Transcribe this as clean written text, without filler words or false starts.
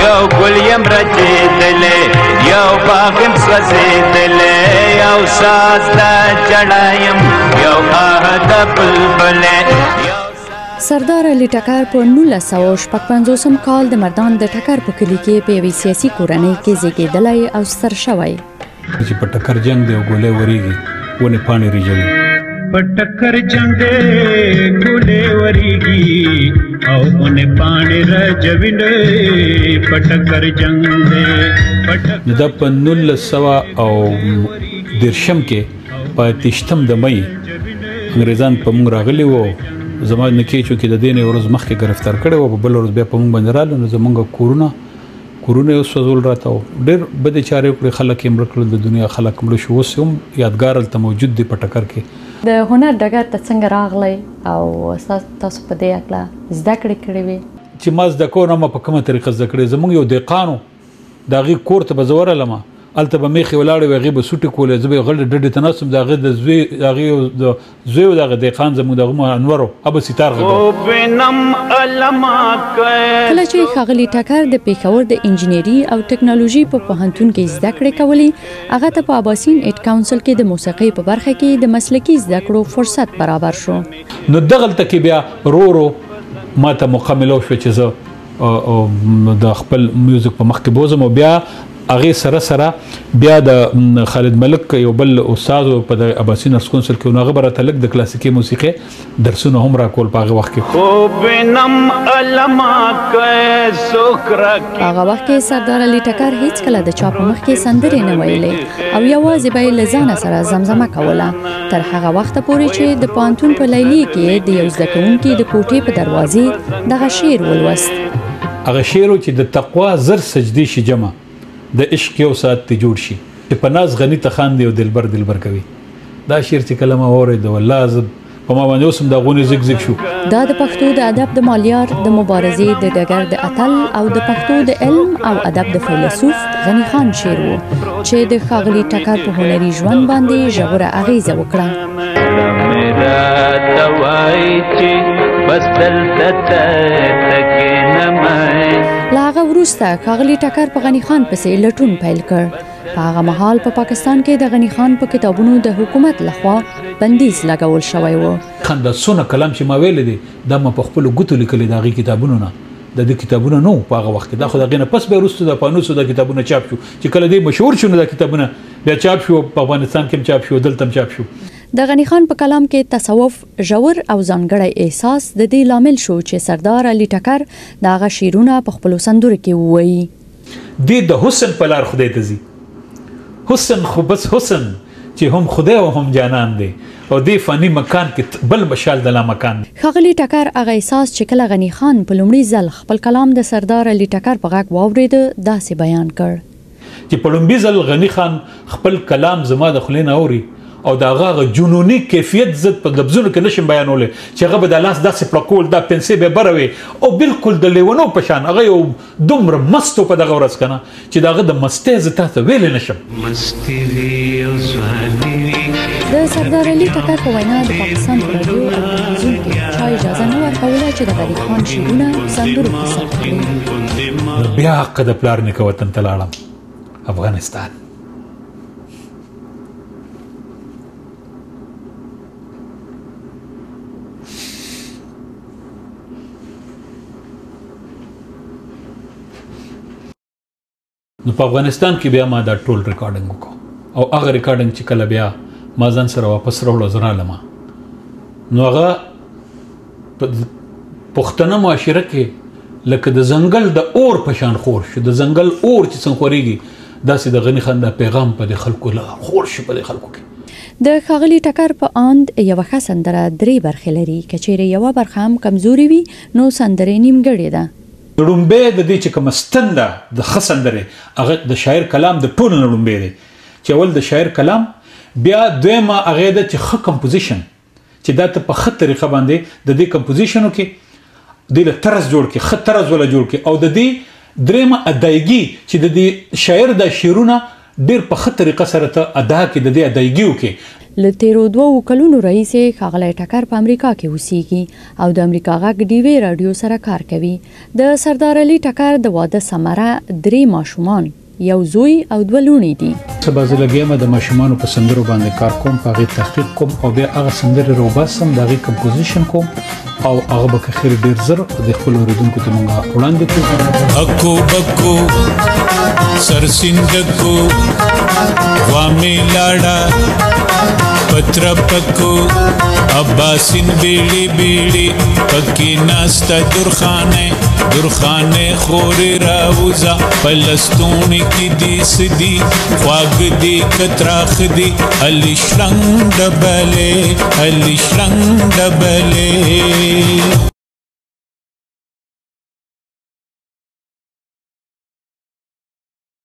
یو ګل یم رچېدلی، یو باغ یم سوځېدلی، یو ساز د ژړا یم، یو آه د بلبلې. سردار علي ټکر په 1956 کال د مردان د ټکر په کلي کې په یوې سیاسي کورنۍ کې زیږېدلی او ستر شوی. چې په ټکر جنګ دی او ګولۍ وریږي، ونې پاڼې رژوي. په ټکر جنګ دی، ګولۍ وریږي او ونې پاڼې رژوي، په ټکر جنګ دی. نو دا په 1930 کې په 23 د مئی انګریزان په موږ راغلي وو. زما نیکه چې د دې نه ورځ مخکې گرفتار کړی و، په بل ورځ بیا په موږ باندې راغله. نو زمونږ کورونه یې وسوځول راته، ډېر بدې چارې وکړې، خلک یې مړه کړل، د دنیا خلک مړه شو. اوس هم یادګار هلته موجود دی په ټکر کې. د هنر ډګر ته څنګه راغلی او تاسو په دې هکله زده کړې کړې وې؟ چې ما زده کوم، ما په کومه طریقه زده کړې؟ زمونږ یو دهقان و، د هغې کور ته به زه ورغلم، هلته به میخې ولاړې وې، هغې به سوټې کولې، زه به یې غلې ډډې ته ناست وم. د هغې د زوی، د هغې یو د زوی و، د هغه دهقان زموږ د هغه انور و، هغه به سیتار غږاوه. کله چې ښاغلي ټکر د پېښور د انجنیري او ټکنالوژي په پوهنتون کې زده کړې کولې، هغه ته په اباسین ایډ کونسل کې د موسیقۍ په برخه کې د مسلکي زده کړو فرصت برابر شو. نو دغلته کې بیا رو رو ما ته موقع میلاو شوه چې زه د خپل میوزیک په مخ کې بوځم. او بیا هغې سره سره بیا د خالد ملک یو بل استاد و په د اباسین ارټس کونسل کې، نو هغه به راته لږ د کلاسیکي موسیقۍ درسونه هم راکول په هغه وخت کې. په هغه وخت کې سردار علي ټکر هیڅکله د چا په مخ کې سندرې نه ویلې او یوازې به یې له ځانه سره زمزمه کوله، تر هغه وخته پورې چې د پوهنتون په لیلیې کې د یو زده کوونکي د کوټې په دروازې دغه شعر ولوست. هغه شعر و چې د تقوا 1000 سجدې شي جمع، د عشق یو ساعت ته جوړ شي، چې په ناز غني ته خاندي او دلبر دلبر کوي. دا شعر چې کله ما واورېد، والله زه په ما باندې اوس هم دا غونې زیږ زیږ شو. دا د پښتو د ادب د مالیار، د مبارزې د ډګر د اتل او د پښتو د علم او ادب د فیلسوف غني خان شعر و چې د ښاغلي ټکر په هنري ژوند باندې ژوره اغېزه وکړه. له هغه وروسته ښاغلي ټکر په غني خان پسې لټون پیل کړ. په هغه مهال په پاکستان کې د غني خان په کتابونو د حکومت لخوا بندیز لګول شوی و. خان دا څونه کلام چې ما ویلی دی، دا ما په خپلو ګوتو لیکلی، د هغې کتابونو نه، د دې کتابونه نه وو په هغه وخت کې. دا خو د هغې نه پس بیا وروسته د پانوسو دا کتابونه چاپ شو، چې کله دی مشهور شو نو دا کتابونه بیا چاپ شو، په افغانستان کې هم چاپ شو، دلته هم چاپ شو. د غني خان په کلام کې تصوف ژور او ځانګړی احساس د دې لامل شو چې سردار علي ټکر د هغه شعرونه په خپلو سندرو کې ووایي. دی د حسن په لار خدای ته ځي، حسن خو بس حسن چې هم خدای او هم جانان دی، او دې فاني مکان کې بل مشال د لا مکان دی. ښاغلي ټکر هغه احساس چې کله غني خان په لومړي ځل خپل کلام د سردار علي ټکر په غږ واورېده، داسې بیان کړ. چې په لومړي ځل غني خان خپل کلام زما د خولې نه اوري او د هغه هغه جنوني کیفیت زه په لفظونو کې نشم بیانولی، چې هغه به د لاس داسې پړکول، دا پنسې به بره وي او بالکل د لیونو په شان هغه یو دومره مست و په دغه ورځ که نه چې د هغه د مستۍ زه تا ته ویلی نشم. د سردار علي ټکر په وینا د پاکستان په راډیو او تلویزیون کې چا اجازه نه ورکوله چې د غني خان شعرونه سندرو کې ثبت کړي. نو بیا حق د پلار نیکه وطن ته لاړم، افغانستان. نو په افغانستان کې بیا ما دا ټول ریکارډینګ وکړو، او هغه ریکارډینګ چې کله بیا ما ځان سره واپس راوړو زه رالم، نو هغه په پښتنه معاشره کې لکه د ځنګل د اور په شان خور شو. د ځنګل اور چې څنګه خورېږي، داسې د غني خان دا پیغام په دې خلکو خور شو په دې خلکو کې. د ښاغلي ټکر په آند یوه ښه سندره درې برخې لري، که چیرې یوه برخه هم کمزورې وي نو سندرې نیمګړې ده. ړومبی د دې چې کومه ستن ده د ښه سندرې، هغه د شاعر کلام د ټولو نه ړومبی دی، چې اول د شاعر کلام، بیا دویمه هغې ده چې ښه کمپوزیشن، چې دا ته په ښه طریقه باندې د دې کمپوزیشن وکړې، دې له طرز جوړ کړې، ښه طرز وله جوړ کړې، او د دې درېیمه ادایګي چې د دې شاعر دا شعرونه ډېر په ښه طریقه سره ته ادا کړې، د دې ادایګي وکړې. له تېرو دوو کلونو راهیسې ښاغلی ټکر په امریکا کې اوسېږي او د امریکا غږ ډیوې راډیو سره کار کوي. د سردار علي ټکر د واده ثمره درې ماشومان، یو زوی او دوه لوڼې دي. سبا زه لګیا یم د ماشومانو په سندرو باندې کار کوم، په هغې تحقیق کوم او بیا هغه سندرې راوباسم، د هغې کمپوزیشن کوم او هغه به که خیر ډېر زر د خپلو اورېدونکو ته مونږ وړاندې کړو. اکو بکو سرسندکو غوا مې لاړه پتر پکو اباسین بیړي بیړي پکې ناسته درخانه درخانه خورې راوځه پلستوڼي کې دي سدي خواږه دي که تراخه دي علي شرنګ ډبلې علي شرنګ ډبلې.